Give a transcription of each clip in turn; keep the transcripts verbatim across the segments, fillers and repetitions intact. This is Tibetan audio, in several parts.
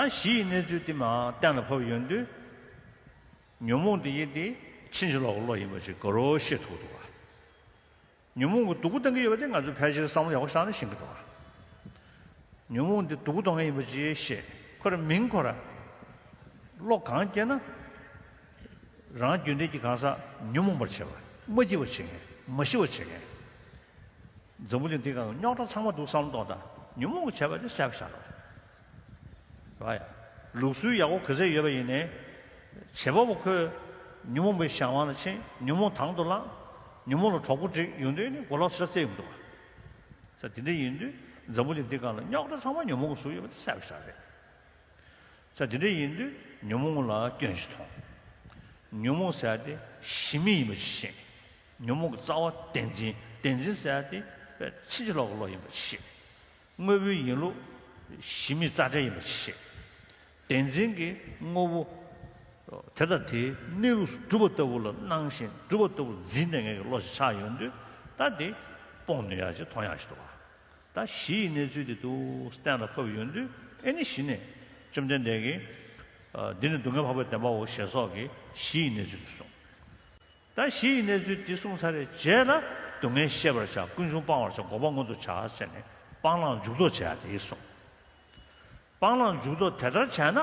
ཡང་གཞི་ཡི་གནས་ཚུལ་དེ་མར་གཏན་ལ་ཕབ་ཡོང་དུས། ཉོན་མོངས་དེ་ཡིན་ཏེ་ཕྱིན་ཅི་ལོག་གི་བློ་ཡིན་པ་ཅིག་ག་རེ་ཤེས་ཐུབ་འདུག་ག། ཉོན་མོངས་ཀྱིས་སྡུག་པོ་བཏང་གི་ཡོད་པ་དེ་ང་ཚོས་ཕལ་ཆེར་བསམ་བློ་ཡག་པོ་བཞག་ན་ཤེས་ཀྱི་འདུག་ག། ཉོན་མོངས་འདི་སྡུག་པོ་གཏོང་མཁན་ཡིན་པ་ཅིག་ཤེས། ཁོ་རང་མིང་ཁོ་རང་བློ་གང་སྐྱེས་ན། རང་རྒྱུད་འདྲེས་ཀྱི་གང་ཟག་ཉོན་མོངས་པར་བྱེད་པ། མ་སྐྱིད་པར་བྱེད་མཁན། མ་ཤི་བར་བྱེད་མཁན། འཛམ་བུ་གླིང་འདི་སྒང་རྙོག་དྲ་ཚང་མ་འདུག་བསམ་བློ་གཏོང་དང་། ཉོན་མོངས་ཀྱིས་བྱས་པ་དེ་བསལ་བཞག་རོགས། རེད་བ། ལུགས་སྲོལ་ཡག་པོ་ག་ཚད་ཡོད་པ་ཡིན་ནའི། བྱེད་པ་པོ་ཁོས་ཉོན་མོངས་པའི་གཞན་དབང་ལ་ཕྱིན། ཉོན་མོངས་དང་དུ་བླངས། ཉོན་མོངས་ལ་གྲོགས་པོ་བསྒྲིགས་ཡོང་དུས་ནི་མགོ་ལོག་ཚེ་རྩེ་ཡོང་འདུག་བ། ས་དེ་འདྲ་ཡིན་དུས་འཛམ་བུ་གླིང་འདི་སྒང་ལ་རྙོག་དྲ་ཚང་མ་ཉོན་མོངས་ཀྱིས་བཟོས་ཡོད་པ་དེ་གསལ་པོ་ཞིག་རེད། ས་དེ་འདྲ་ཡིན་དུས་ཉོན་མོངས་ལ་སྐྱོན་ཞིག་མཐོང་། ཉོན་མོངས་ཟེར་ཡ་དེ་གཞི་མེད་ཡིན་པ་ཞིག་ཤེས། ཉོན་མོངས་ཀྱི་རྩ་བ་བདེན་འཛིན། བདེན་འཛིན་ཟེར་ཡ་དེ་ཕྱིན་ཅི་ལོག་གི་བློ་ཡིན་པ་ཞིག་ཤེས། དངོས་པོའི་ཡིན་ལུགས་གཞི་མེད་རྩ་བྲལ་ཡིན་པ་ཞིག་ཤེས། བདེན་འཛིན་གྱི་དངོས་པོ་དེ་དང་དེའི་གནས་ལུགས་སུ་གྲུབ་པ་ལྟ་བུ་ལ་སྣང་ཞིང་། གྲུབ་པ་ལྟ་བུར་འཛིན་བསྡད་མཁན་གྱི་བློ་ཞིག་ཆགས་ཡོང་དུས། ད་དེ་སྤོང་ནུས་ཡ་ཞིག་མཐོང་ཡ་ཞིག་འདུག་བ། ད་གཞི་ཡི་གནས་ཚུལ་དེ་འདུག་གཏན་ལ་ཕབ་ཡོང་དུས། ཨེ་ནི་གཞི་ནས་བཅོམ་ལྡན་འདས་ཀྱིས། ཨ། འདི་ནི་སྡུག་བསྔལ་འཕགས་པའི་བདེན་པའོ་ཞེས་སོགས་ཀྱིས་གཞི་ཡི་གནས་ཚུལ་དེ་གསུངས། ད་གཞི་ཡི་གནས་ཚུལ་འདི་གསུངས་ཚར་བའི་རྗེས་ལ། སྡུག་བསྔལ་ཤེས་པར་བྱ། ཀུན་འབྱུང་སྤང་བར་བྱ། འགོག་པ་མངོན་དུ་བྱ་ཟེར་ནས་སྤང་བླང་འཇུག་ལྡོག་བྱེད་ཡ་དེ་གསུངས། སྤང་བླང་འཇུག་ལྡོག་དེ་ལྟར་བྱས་ན།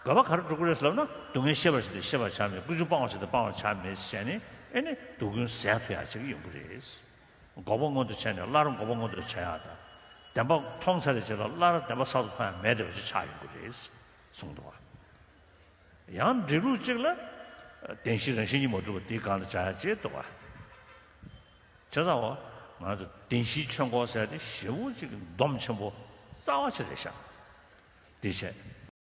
དགོས་པ་ག་རེ་འགྲུབ་ཀྱི་རེད་ལབ་ན། སྡུག་བསྔལ་ཤེས་པར་བྱ་སྟེ་ཤེས་པར་བྱ་མེད། ཀུན་འབྱུང་སྤང་བར་བྱ་སྟེ་སྤང་བར་བྱ་མེད་ཟེར་ནས། ཨེ་ནི་སྡུག་ཀུན་ཟད་ཐུབ་ཡ་ཅིག་ཡོང་གི་རེད། འགོག་པ་མངོན་དུ་བྱས་ནས་སླར་འགོག་པ་མངོན་དུ་བྱ་ཡ་དང་། བདེན་པ་མཐོང་ཚར་བའི་རྗེས་ལ་སླར་བདེན་པ་གསར་དུ་མཐོང་ཡ་མེད་བསྡད་པ་ཅིག་ཆགས་ཡོང་གི་རེད་གསུངས་འདུག་བ། ཡང་འགྲེལ་ལུགས་གཅིག་ལ། བདེན་བཞི་རང་བཞིན་གཉིས་མ་གྲུབ་པ་འདིའི་སྒང་ལ་སྦྱར་ཡ་གཅིག་འདུག་བ། བྱས་ཙང་བ། ང་ཚོ་བདེན་བཞིའི་ཆོས་འཁོར་ཟེར་དེ་ཞེ་པོ་ཅིག་སྡོམ་ཆེན་པོ་རྩ་བ་ཆེ་རེད་ཤག་དེ་བྱས།